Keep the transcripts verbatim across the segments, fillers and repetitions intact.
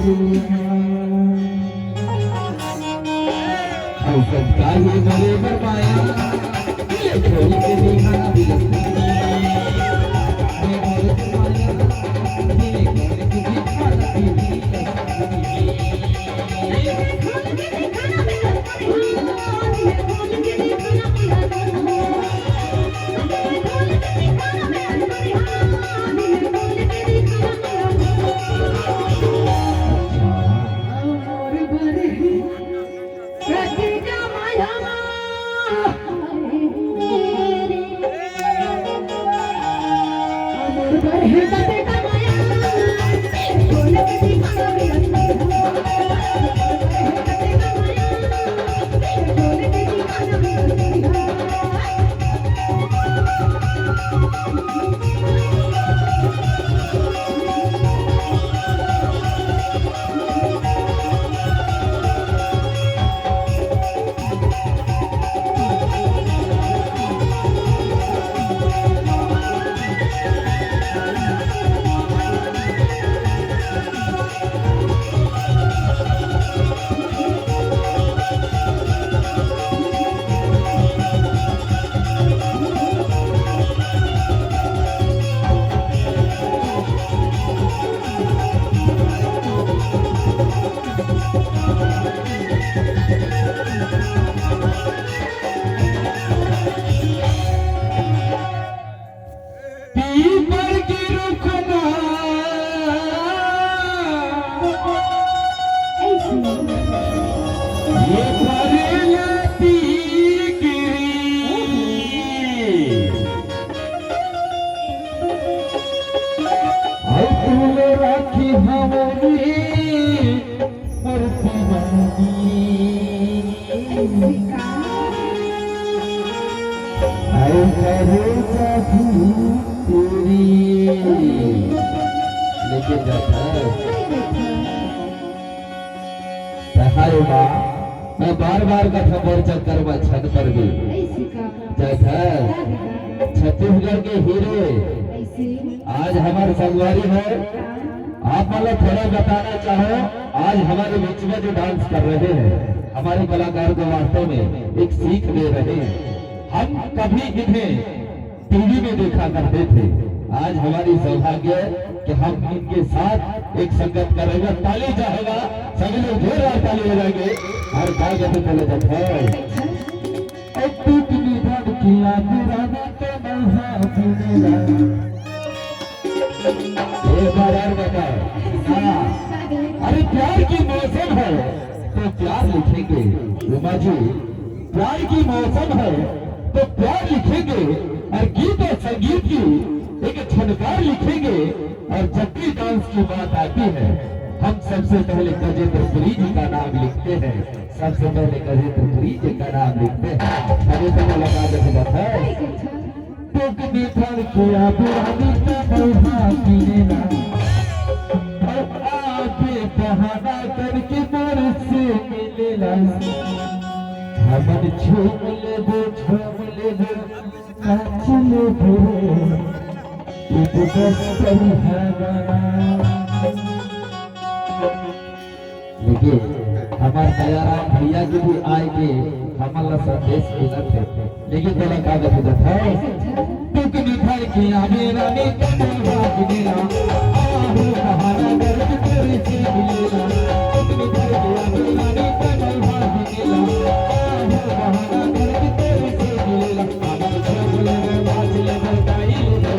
अउ सब काहे मरे बर माया, ये छोड़ के दीवाना बिलखती। पीपर के रुख मा ये फरेला पीकरी। अउ तू ले राखी हमरी परती बानी। अउ करे जाही तेरी। लेकिन जाता है। त हाय माँ, मैं बार-बार कथा मोर चक्कर में छन पर भी। ऐसी का? जय था। क्या बेटा? छत्तीसगढ़ के हीरे। ऐसी। आज हमार संगवारी है। हाँ। आप मन ला थोड़ा बताना चाहो, आज हमारे बीच में जो डांस कर रहे हैं, हमारे कलाकार को वास्तव में एक सीख दे रहे हैं। हम कभी इन्हें टीवी में देखा करते थे। आज हमारी सौभाग्य है कि हम इनके साथ एक संगत करेंगे। ताली चाहेगा, सभी लोग जोरदार ताली बजाएंगे। और क्या कहते बोले जाते हैं, "ए टूट निधन किया मेरा ना तो मौहा सुनेला।" एक बार और बताओ। हाँ। अरे प्यार की मौसम है तो प्यार लिखेंगे। उमा जी, प्यार की मौसम है तो प्यार लिखेंगे, और गीत और संगीत की एक झनकार लिखेंगे। और जब भी डांस की बात आती है, हम सबसे पहले गजेंद्रपुरी जी का नाम लिखते हैं, सबसे पहले गजेंद्रपुरी जी का नाम लिखते हैं। तभी तो मुलाकात हो जाता है। तोके देखल के आबे रानी का मौहा मिलेला। अउ आके बहाना करके मोर से मिलेला। हमन झूम लेबो, झूम लेबो, नाच लेबो रे। तू तो बस करी है गाना। लेकिन हमार दयाराम भैया जी भी आए के हमन ला संदेश मिलत हे। लेकिन तोला का बता देत हव? टुकनी भर के आवे रानी कमल बाग मेला, आहू बहाना करके तेरे से मिलेला। टुकनी भर के आवे रानी कमल बाग मेला, आहू बहाना करके तेरे से मिलेला। हमर झूम लेबो, नाच लेबो, गाई लेबो रे।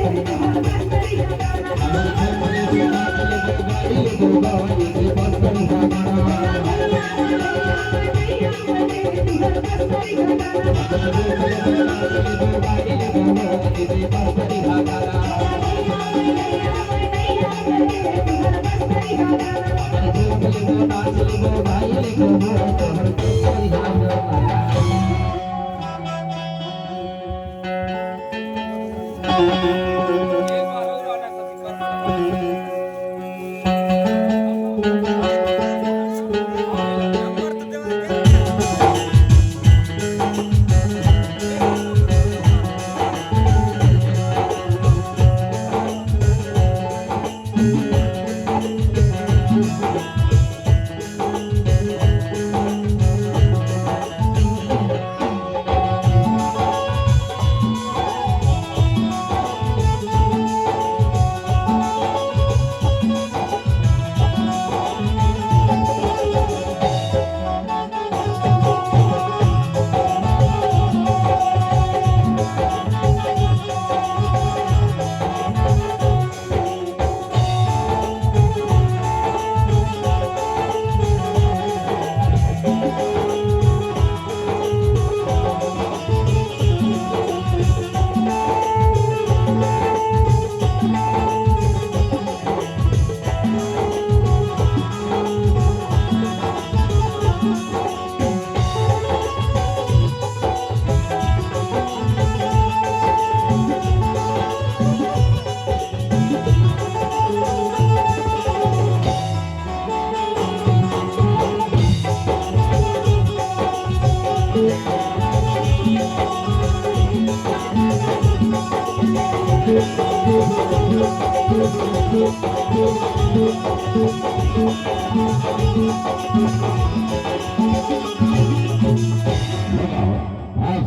आप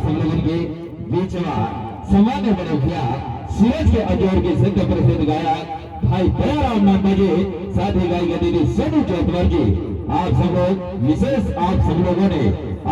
सब लोगन के बीच में सम्मान्य बड़े भैया सूरज के अजोर के सिद्ध प्रसिद्ध गायक भाई दयाराम नंदा जी, साथ ही गायिका दीदी सोनू चौधरी जी, आप सब लोग विशेष, आप सब लोगों ने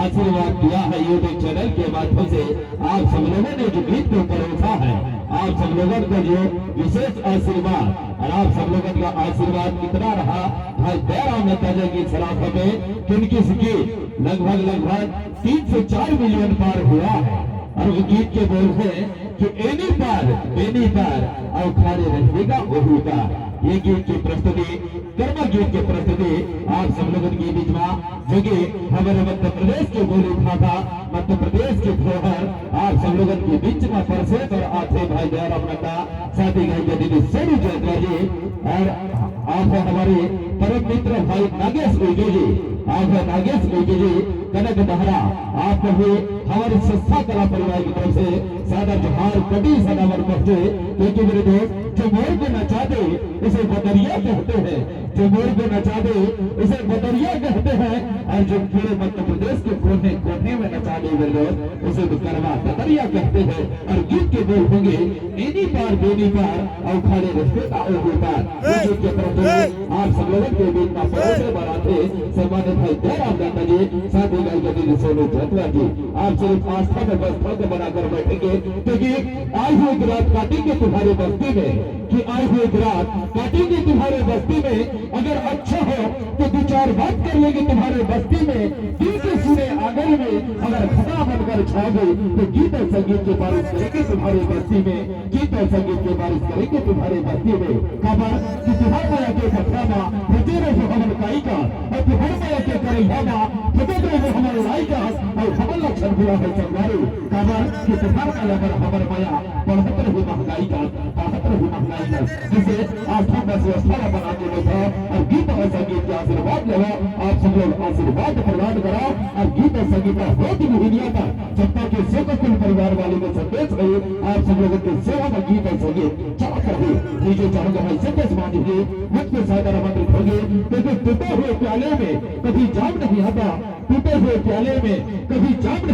आशीर्वाद दिया है YouTube चैनल के माध्यम से। आप सब लोगों ने जो गीत को परोसा है, आप सब लोगों का जो विशेष आशीर्वाद, और आप सब लोगों का आशीर्वाद इतना रहा भाई दयाराम नंदा जी की सराखों में कि उनकी गीत लगभग लगभग तीन से चार मिलियन पार हुआ है। और वो गीत के बोल हैं कि एनी पार, बेनी पार, और खाली रहने का वही पार। ये गीत की प्रस्तुति, कर्मा गीत की प्रस्तुति आप सब लोगों के बीच में, जो कि हमारे मध्य प्रदेश के बोली भाषा, मध्य प्रदेश के धरोहर आप सब लोगों के बीच में प्रस्तुत और आते भाई दयाराम नंदा, साथ ही गायिका दीदी सोनू चौधरी जी, और आप हमारे परम मित्र भाई नागेश उइके जी, आप नागेश उइके जी, कनक बहरा, आपको भी हमारे संस्था कला परिवार की तरफ से सादर जोहार, कटी सदावर पहुंचे, क्योंकि मेरे दोस्त, जो मोर को नचा दे, उसे बदरिया कहते हैं। जो मोर को नचा दे, उसे बदरिया कहते हैं, और जो पूरे मध्य प्रदेश के कोने कोने में नचा दे, मेरे दोस्त, उसे तो करवा ददरिया कहते हैं। और गीत के बोल होंगे, एनी पार बेनी पार, और खाली रस्ते का ओहू पार। ये गीत के प्रस्तुति आप सब लोगों के बीच में परोसे बनाते सम्मानित भाई दयाराम नंदा जी, साथ ही गायिका दीदी सोनू चौधरी जी। आप सिर्फ आस्था में बस भक्त बनाकर बैठेंगे, क्योंकि आई हुई एक रात काटेंगे तुम्हारे बस्ती में, कि आई हुई एक रात काटेंगे तुम्हारे बस्ती में। अगर अच्छा हो तो दो चार बात कर लेंगे तुम्हारे बस्ती में। दिल के सुने आंगन में अगर खता बनकर छाओगे, तो गीत और संगीत की बारिश करेंगे तुम्हारे बस्ती में। गीत और संगीत की बारिश करेंगे तुम्हारे बस्ती में। काबर कि तुहर मया के पथरा मा फंसे रहे हमर काई का, और तुहर मया के करैया मा फंसे रहे हमर लाई का, और हमर लक्षण बुरा है संगवारी। काबर कि तुहर मया बर हमर मया बढ़त रही महंगाई का, बढ़त रही महंगाई का। जिसे आस्था में व्यवस्था ला बना के बैठा, और गीत और संगीत के आशीर्वाद लेवा, आप सब लोग आशीर्वाद प्रदान करा, और गीत और संगीत का बहुत ही दुनिया का जनता के सेवा कुल परिवार वाले के संदेश है। आप सब लोगों के सेवा में गीत और संगीत चलत रहे। नीचे चाहूंगा भाई संदेश मान लीजिए, मुझ पे सादर आमंत्रित होंगे, क्योंकि टूटे हुए प्याले में कभी जाम नहीं आता, टूटे हुए प्याले में कभी जाम